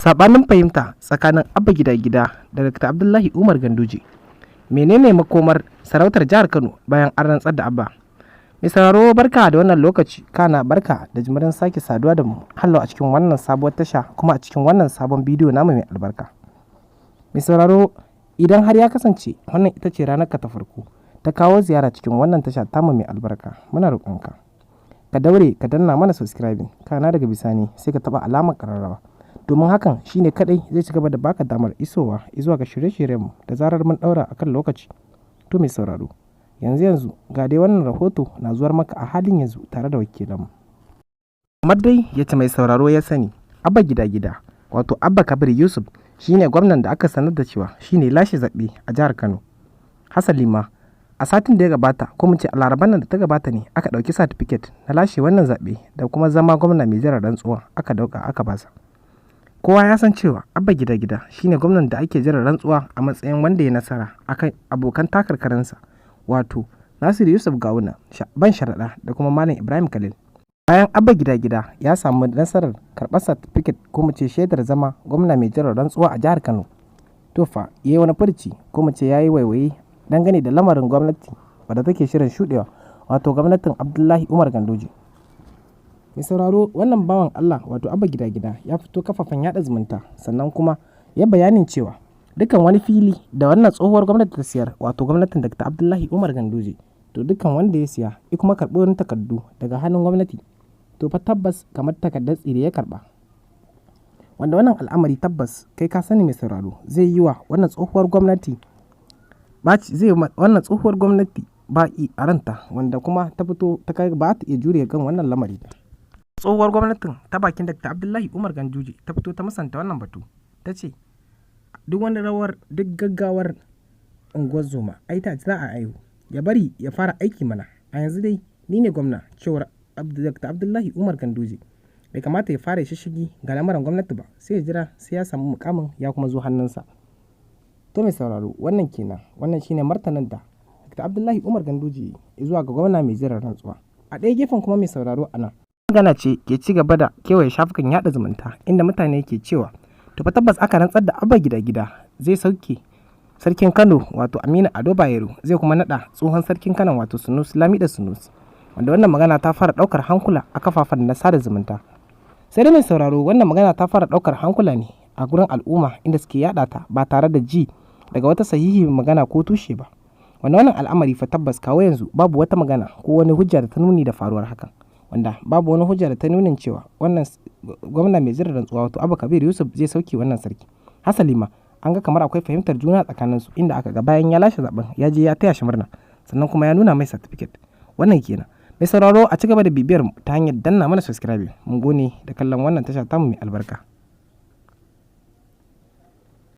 Saɓanin fahimta tsakanin Abba Gida Gida da Dr. Abdullahi Umar Ganduje. Menene makomar sarautar jihar Kano bayan an rantsar da Abba? Mai sauraro, barka da wannan lokaci, kana barka da jimirin sake saduwa da mu hallo a cikin wannan sabuwar tasha, kuma a cikin wannan sabon bidiyo namu mai albarka. Mai sauraro, idan har ya kasance wannan ita ce ranar ka ta farko ta kawo ziyara cikin wannan tasha tamu mai albarka, muna roƙonka ka daure ka danna mana subscribing, kana daga bisani sai ka taɓa alamar ƙararrawa, domin hakan shine kadai zai ci gaba da baka damar isowa zuwa ga shirye-shiryenmu da zarar mun ɗaura akan lokaci. To mai sauraro, yanzu yanzu ga dai wannan rahoto na zuwar maka a halin yanzu tare da wakilanmu. Kamar dai yacce mai sauraro ya sani, Abba Gida Gida, wato Abba Kabir Yusuf, shine gwamnan da aka sanar da cewa shine lashe zaɓe a jihar Kano. Hasali ma a satin da ya gabata, ko mu ce a Laraban nan da ta gabata ne, aka ɗauki satifiket na lashe wannan zaɓe da kuma zama gwamna mai jiran rantsuwa aka dauka aka basa. Kowa ya san cewa Abba Gida Gida shine gwamnan da ake jiran rantsuwa a matsayin wanda ya nasara akan abokan takarkarinsa, wato Nasiru Yusuf Gawuna, Sha'aban Sharaɗa da kuma Malam Ibrahim Khalil. Bayan Abba Gida Gida ya samu nasarar karɓar satifiket, ko mu ce shaidar zama gwamna mai jiran rantsuwa a jihar Kano, to fa ya yi wani furci, ko mu ce ya yi waiwaye dangane da lamarin gwamnati wadda take shirin shuɗewa, wato gwamnatin Abdullahi Umar Ganduje. Mai sauraro, wannan bawan Allah, wato Abba Gida Gida, ya fito kafafen yada zumunta, sannan kuma ya bayanin cewa dukkan wani fili da wannan tsohuwar gwamnati ta siyar, wato gwamnatin Dr. Abdullahi Umar Ganduje, to dukkan wanda ya siya ya kuma karɓi wani takardu daga hannun gwamnati, to fa tabbas kamar takardar tsire ya karɓa. Wanda wannan al'amari tabbas kai ka sani, mai sauraro, zai yi wa wannan tsohuwar gwamnati baci, zai wannan tsohuwar gwamnati baƙi a ranta, wanda kuma ta fito ta kai ba ta iya jure kan wannan lamari. Tsohuwar gwamnatin, ta bakin Dr. Abdullahi Umar Ganduje, ta fito ta musanta wannan batu. Ta ce duk wani rawar duk gaggawar unguwar zoma ai ta za a aihu, ya bari ya fara aiki mana. A yanzu dai ni ne gwamna, cewar Dr. Abdullahi Umar Ganduje. Bai kamata ya fara shishigi ga lamarin gwamnati ba, sai ya jira sai ya samu mukamin ya kuma zo hannunsa. To mai sauraro, wannan kenan. Wannan shine martanin da Dr. Abdullahi Umar Ganduje zuwa ga gwamna mai jiran rantsuwa. A ɗaya gefen kuma, mai sauraro, a nan magana ce ke ci gaba da kewaye shafukan yada zumunta, inda mutane ke cewa to fa tabbas aka rantsar da Abba Gida Gida zai sauke sarkin Kano, wato Aminu Ado Bayero, zai kuma nada tsohon sarkin Kano, wato Sunusi Lamido Sunusi. Wanda wannan magana ta fara daukar hankula a kafafen na sada zumunta. Sai dai mai sauraro, wannan magana ta fara daukar hankula ne a gurin al'umma, inda suke yada ta ba tare da ji daga wata sahihi magana ko tushe ba. Wanda wannan al'amari fa tabbas kawo yanzu babu wata magana ko wani hujja da ta nuni da faruwar hakan, wanda babu wani hujja da ta nunin cewa wannan gwamna mai jiran rantsuwa, wato Abba Kabir Yusuf, zai sauke wannan sarki. Hasali ma an ga kamar akwai fahimtar juna tsakanin su, inda aka ga bayan ya lashe zaben ya je ya taya shi murna, sannan kuma ya nuna mai certificate. Wannan kenan. Mai sauraro, a ci gaba da bibiyar mu ta hanyar danna mana subscribe. Mun gode da kallon wannan tasha tamu mai albarka.